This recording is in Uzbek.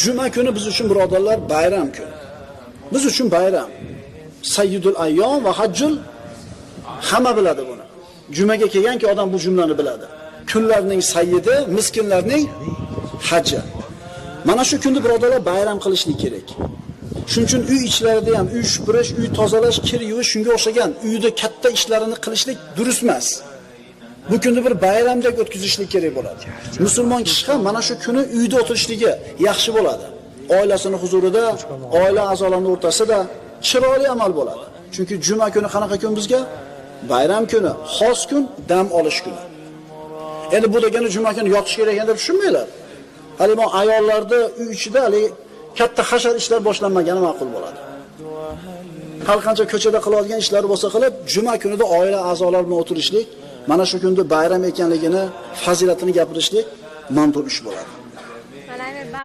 Juma kuni biz uchun birodarlar bayram kuni. Biz uchun bayram. Sayyidul ayyom va hajjul, hamma biladi buni. Jumaga kelganki odam bu jumlani biladi. Kunlarning sayyidi, miskinlarning hajji. Mana shu kunni birodarlar bayram qilishlik kerak. Shuning uchun uy ichlarida ham uy supurish, uy tozalash, kir yuvish shunga o'xshagan uyda katta ishlarini qilishlik durust emas. Bu kunni bir bayramdek o'tkazishlik kerak bo'ladi. Musulmon kishi ham mana shu kuni uyda o'tirishligi yaxshi bo'ladi. Oilasini huzurida, oila a'zolarining o'rtasida chiroyli amal bo'ladi. Chunki juma kuni qanaqa kun bizga? Bayram kuni, xos kun, dam olish kuni. Endi bu degani juma kuni yotish kerak ekan deb tushunmanglar. Hali bu ayollarda uy ichida hali katta hashar ishlar boshlanmagani ma'qul bo'ladi. Har qancha ko'chada qiladigan ishlar bo'lsa qilib, juma kunida oila a'zolari bilan o'tirishlik, mana shu kunda bayram ekanligini, fazilatini gapirishlik mandub ish bo'ladi.